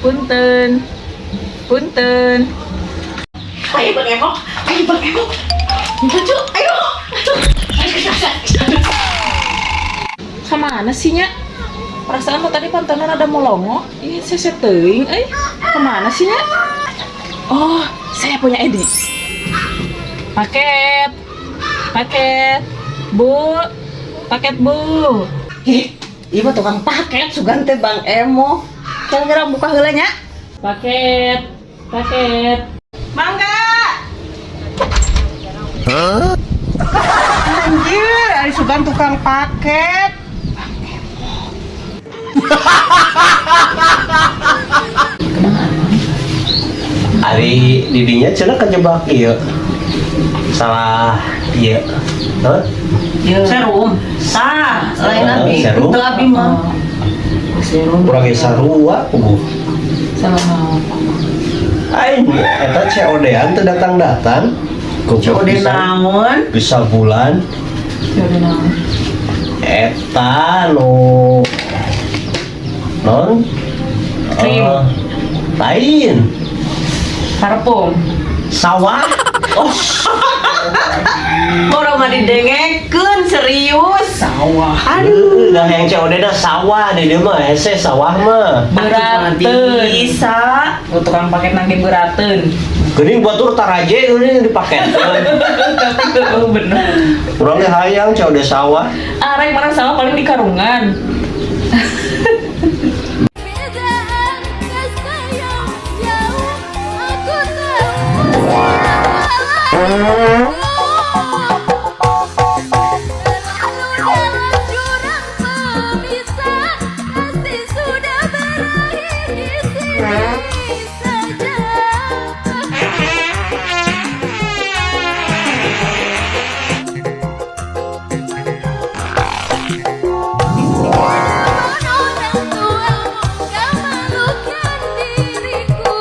Punten. Punten. Ayo, Bang Emok, ayo, Bang Emok. Lucu, ayo. Kemana sih, nya? Perasaan mah tadi pantanan ada molongo. Ih, sese teuing euy. Kemana sih, nya? Oh, saya punya ide. Paket. Paket. Bu. Paket, Bu. Ih, ieu mah tukang paket sugan teh Bang Emo. Kira-kira buka heula nya. Paket. Paket. Mangga. Anjir, ari sugan tukang paket. Ari didinya cenah kejebak ieu. Salah ieu. Hah? Serum. Tah, lain Ah, abi. serum. Teu abi mah. Serum. Urang ge sarua puguh. Sama mau. Aing eta COD-an teu datang-datang. Goblok COD pisan. Naon? Bisa bulan Ya udah naon. Eta nu non. Krim. Eh, lain. Parfum. Sawah. Oh. Orang mah didengekeun serius. Sawah. Aduh, dah yang COD dah sawah di dieu mah hese sawah mah. Berateun. Bisa. Oh, tukang paket nangke berateun. Geuning batur taraje geuning dipaketkeun. Tapi oh, bener. Urang ge hayang COD sawah. Arek mana sawah paling di karungan. Perbedaan kasta yang jauh, aku tahu terlalu dalam jurang pemisah, kasih sudah berakhir di sini saja. Orang tuamu kau malukan diriku.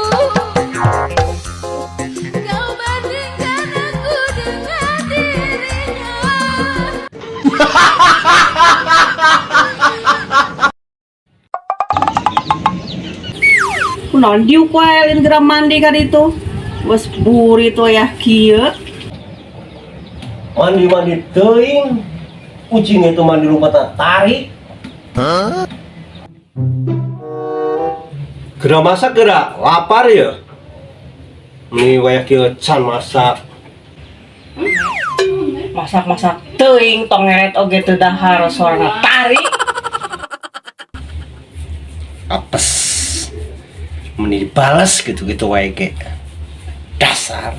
Kau bandingkan aku dengan dirinya. Kunaon diuk wae lain geura mandi ka ditu. Geus burit wayah kieu. Mandi-mandi teuing. Ucing itu mandi lupa tarik. Geura masak geura, lapar ya. Ini wayah kieu can masak. Masak-masak teuing tong ngeret oge teu dahar sorana tarik. Apes. Meni dibales gitu-gitu wae ge. Dasar.